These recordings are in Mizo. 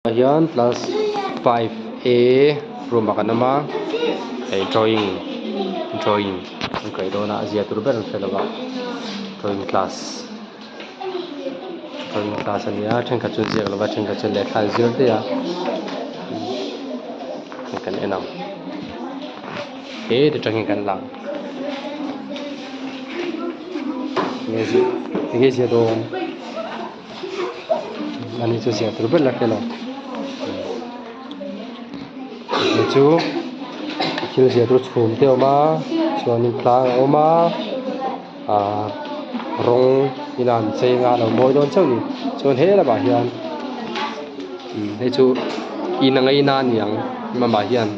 Ah hian class 5 A room ah kan awm a hei drawing drawing an kaih dawn a a zia tur ber an hre lo a drawing class drawing class a ni a thenkhat chu an ziak lo va thenkhat chuan lehkha an zir daih a hei kan en ang he ti tangin kan lang enge ziah dawn. Ani chu ziah tur ber la hre lo hei chu thil ziah tur chhum te a awm a chuanin tlang a awm a ahh rawng ila an chei anga a lo mawi dawn chauh a ni chuan he lamah hian hei chu in a ngaina a ni ang amah hian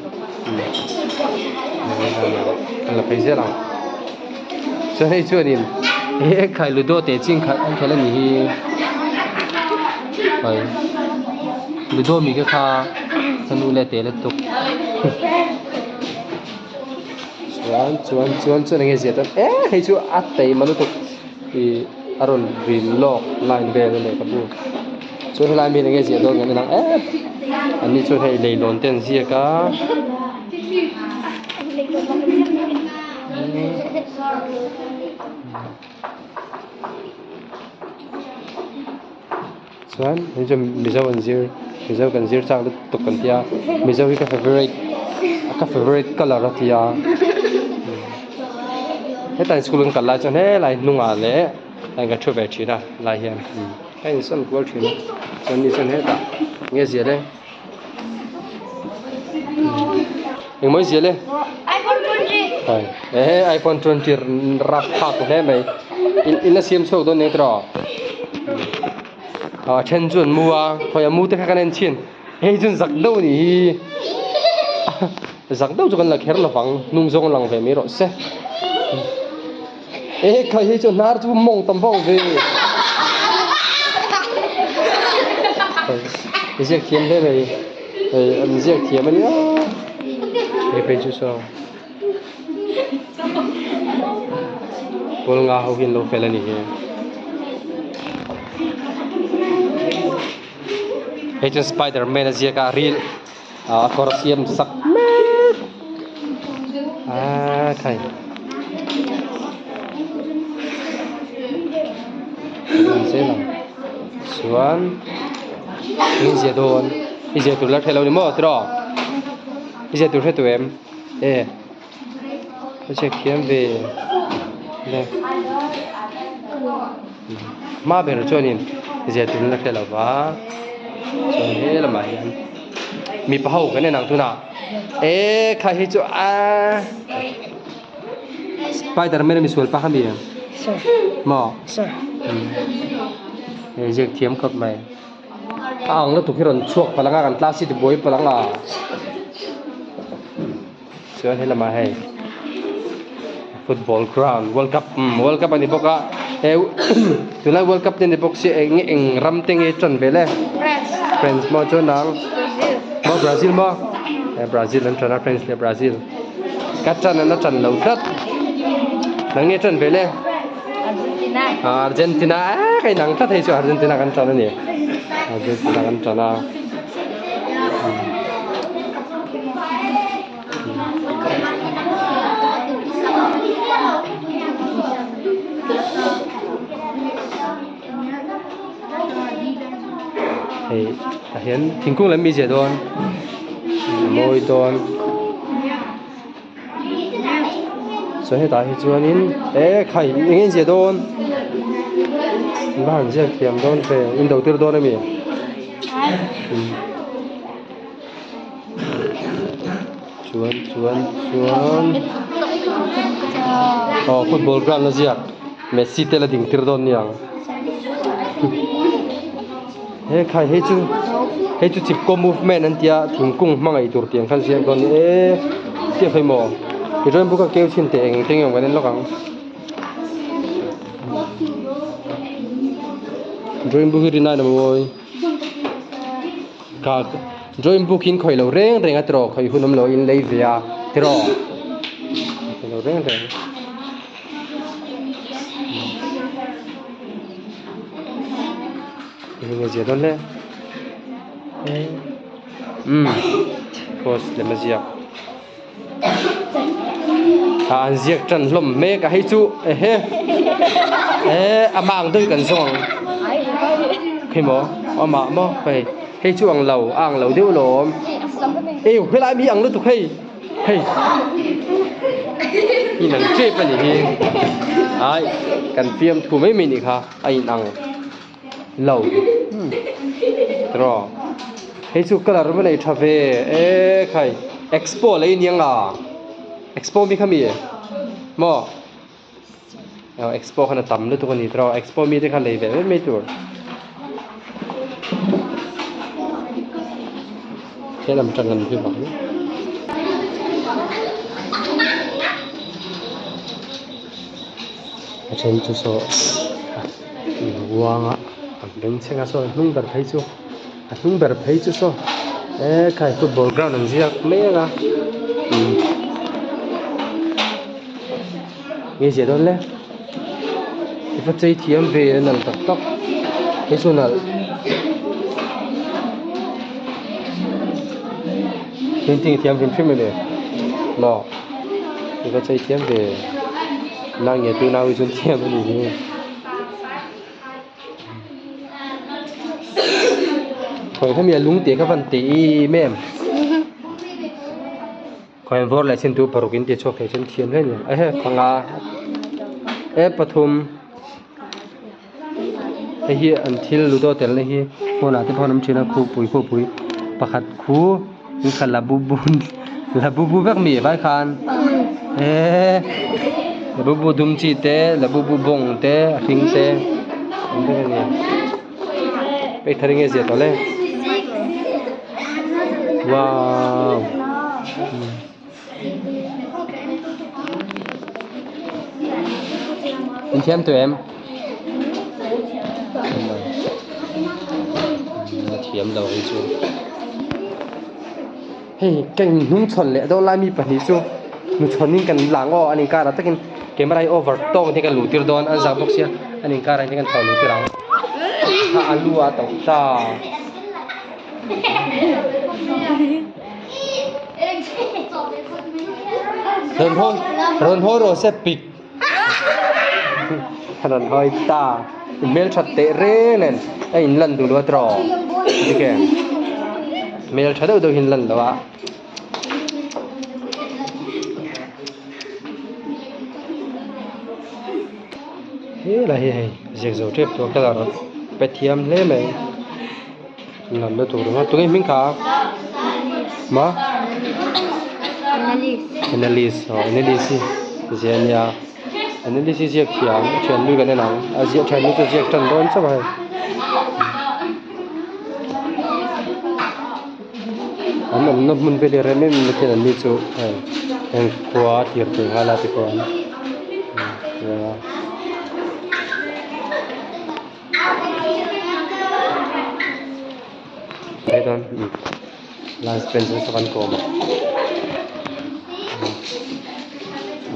a la phei zel ang. Chuan hei chuanin he khai ludo teh chi khat an khelh a nih hi hei ludo mi te kha ka nu leh teh lutuk chuan chuan chuan chuan enge ziah dawn eh hei chu a taima lutuk ih a rawn rin lawk line vel a lehkhabu chuan helai mi enge ziah dawn kan en ang em an ni chuan hei leilawn te an ziak a. Chuan hei chu mizo an zir mizo kan zir chak lutuk kan tia mizo hi ka favourite ka favourite colour a tia hetlai school kan kal lai chuan helai hnungah leh heng ka thu ve thin a helai hian ka insawn kual thin a chuan ni chuan hetah enge ziah le. Engmaw i zial e? iPhone 20. Hai. Eh iPhone 20 rap phak hle mai. In in la siam chhuak dawn nia tiraw? A then chu an mu a, khawi a mu te kha kan en chhin. Hei chuan zak deuh a nih hi. Zak deuh chu kan la kher lovang, hnung zawng lang ve mai rawh se. Eh khai hei chu hnar chu mawng tam vak ve. I ziak thiam hle mai. Hei an ziak thiam a nia. Hei phei chu saw. Pawl nga ho hi an lo fel a ni hi. Hei chuan spiderman a ziak a ril a kawr siam sak mek a khai zel ang chuan in zia dawn i zia tur la hre lo ni maw tiraw i zia tur hre tu em e ka chhiat thiam ve le hma ber chuanin zia tur la hre lo va chuan he lamah hian mipa ho kan en ang tunah e kha hi chu a spiderman a misual pa kha mi em maw he ziak thiam khawp mai a ang lutuk hi rawn chhuak palh ang a kan class hi tibuai palh ang a. Chuan he lamah hei football ground world cup umm world cup a ni bawk a he tunlai world cup te a ni bawk sia eng nge eng ram te nge tan ve le France maw chuan ang maw Brazil maw eh Brazil an tan a France leh Brazil ka tan an a tan lo tlat nang nge tan ve le Argentina eh ka inang tlat hei chu Argentina kan tan a ni Argentina kan tan a. Hei tah hian thingkung lam mi ziah dawn a mawi dawn chuan hetah hi chuanin e khai eng nge ziah dawn va han ziak thiam dawn ve in do tir dawn a mi. Chuan chuan chuan aw football ground a ziak Messi te la ding tir dawn niang he khai hei chu hei chu chipko movement an tia thingkung hmangaih tur tiang khan ziak dawn e chiah phei maw tichuan buk a keu chhin teh eng teng emaw kan en lawk ang. Drawing book hi rin a mawi ka drawing book hi in khawih lo reng reng a tiraw khawih hun awm lo in lei ve a tiraw khawih lo reng reng eng nge zia dawn le. Umm cross lem a ziak ah an ziak tan hlawm mek a hei chu ehe eh amah ang deuh kan zawng ang hei maw amah maw hei hei chu ang lo a ang lo deuh lawm eww helai mi ang lutuk hei hei in ang tep a nih hi ai kan fiamthu mai mai nih kha a in ang. Lo tiraw hei chu colour va nei tha ve e khai expo lei nia nga expo mi kha mi maw aw expo khan a tam lutuk a ni tiraw expo mi te khan lei ve mai mai tur helam tang an hmu ang. A then chu saw ruanga an beng chheng a saw a hnung ber phei chu a hnung ber phei chu saw e khai football ground an ziak mek a umm nge ziah dawn le i va chei thiam ve a nalh tak tak hei chu nalh painting thiam hrim hrim ani maw i va chei thiam ve. Nang nge tu nau hi chuan thiam a nih hi. Khawi hemi a lung tih kha van tih em em. Khawi an vawr leh chin tu paruk in ti chhuak thei chuan thiam hle ni. Ehe panga e pathum hei hi an thil ludo tel na hi phone ah te pawh an awm thin a khupui khupui pakhat khu in khat la bu bu la bu bu vek mi vai khan eee la bu bu dum chi te la bu bu bawng te a hring te awm vek a ni pek thar enge zia tawh le wow. In thiam tu em? Na thiam lo hi chu. Hei ka in hnung chhawn leh dawn lai mi pahnih chu nu chhawn in kan lang aw an inkar ah takin camera hi over tawk te kan luh tir dawn an zak bawk sia an inkar ah hian kan thaw luh tir ang a lu ah a tauh ta. Rawn hawi rawn hawi rawh se pik rawn hawi ta i hmelthat teh reng nen a in lan duh lo a tiraw dik em hmeltha deuh deuh hi an lan lo a. Helai hi hei ziak zo tep tawh colour pe thiam hle mai. Nalh lutuk ringawt tunge hming kha ma Annalise aw Annalise hi zia ania Annalise hi ziak thiam a thian lui kan en ang a ziah thian lui chu ziak tan dawn chauh a hei an awmna hmun vel hi rem em em hian an ni chu hei heng khua a tir thei nghal a tikhuan. Last bench nasa kan kawm a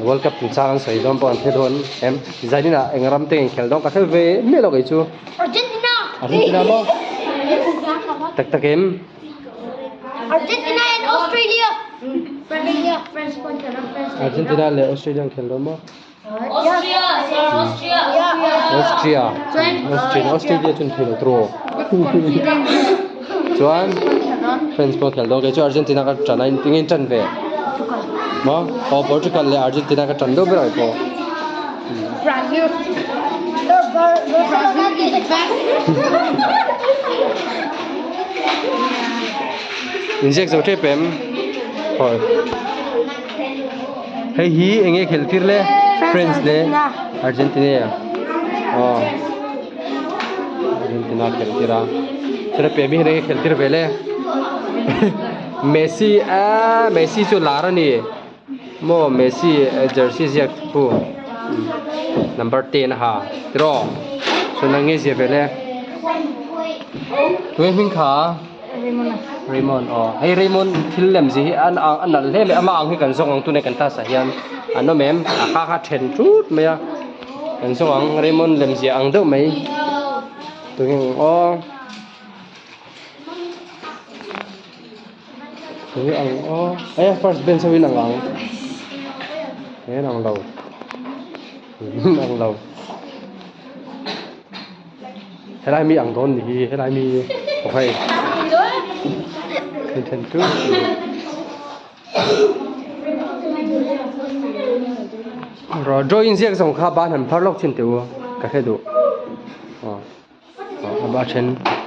World Cup chungchang an sawi dawn pawh an hre dawn em zanin ah eng ram te inkhelh dawn ka hre ve miah lo kei chu Argentina Argentina maw tak tak em Argentina and Australia Argentina leh Australia an khelh dawn maw Austria Austria Austria Austria Australia chuan thei lo tiraw chuan France pawh khelh dawn kei chu Argentina ka tan a enge in tan ve maw aw Portugal leh Argentina ka tan deuh ber ang pawh Brazil inziak zo tep em hawi. Hei hi eng nge khelh tir le? France le Argentina aw Argentina khelh tir a chuan a piah mi hian eng nge khelh tir ve le Messi aaa Messi chu lar a ni maw Messi jersey ziak pu number ten a ha tiraw chuan eng nge ziah ve le tunge hming kha. Raymond aw hei Raymond thil lem zia hi an ang a nalh hle mai amah ang hi kan zawng ang tunah kan class ah hian an awm em a kha kha then thut mai a kan zawng ang Raymond lem zia ang deuh mai tunge ang aw. Enge ang aw e first bench ho in ang ang eng ang lo ang lo helai mi ang dawn ni hi helai mi aw hei then then chu rawh drawing ziak zawng kha ban han phar lawk thin teh u ka hre duh aw. A then.